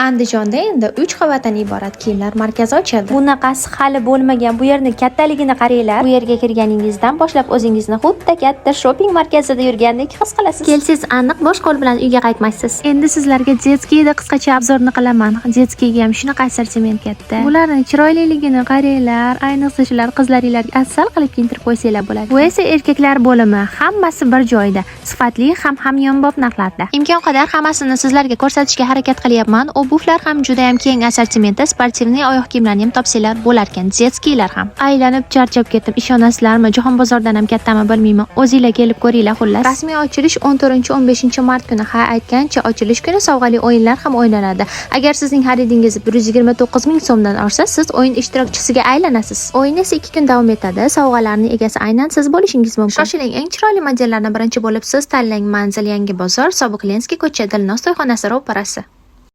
Andijonda endi 3 qavatdan iborat kiyimlar markazi ochildi. Bunaqasi hali bo'lmagan. Bu yerni kattaligini qaranglar. Bu yerga kirganingizdan boshlab o'zingizni xuddi katta shopping markazida yurgandek his qilasiz. Kelsangiz, aniq bo'sh qo'l bilan uyga qaytmaysiz. Endi sizlarga детский da qisqacha обзор ni qilaman. Детский ga ham shunaqa assortiment katta. Bularni chiroyliligini qaranglar. Ayniqsa shular qizlaringlarga asal qilib kiyintirib qo'ysanglar bo'ladi. Bu esa erkaklar bo'limi. Hammasi bir joyda. Sifatli ham hamyonbop narxlarda. Imkon qadar hammasini sizlarga ko'rsatishga harakat qilyapman. Обувь lar ham juda ham keng assortimentda, спортивный oyoq kiyimlarni ham topsanglar bo'larkan. Детский lar ham. Aylanib charchab ketdim. Ishonasizlarmi? Jahon bozordan ham kattami, bilmayman. O'zinglar kelib ko'ringlar xullas. Rasmiy ochilish 14-15 mart kuni. Ha, aytgancha, ochilish kuni sovg'ali o'yinlar ham o'ynaladi. Agar sizning xaridingiz 129 ming so'mdan oshsa, siz o'yin ishtirokchisiga aylanasiz. O'yin esa 2 kun davom etadi. Sovg'alarning egasi aynan siz bo'lishingiz mumkin. Shoshiling, eng chiroyli modellarni birinchi bo'lib siz tanlang. Manzil: Yangi bozor, Sobiq Lenskiy ko'cha, Dilnoz to'yxonasi ro'parasi.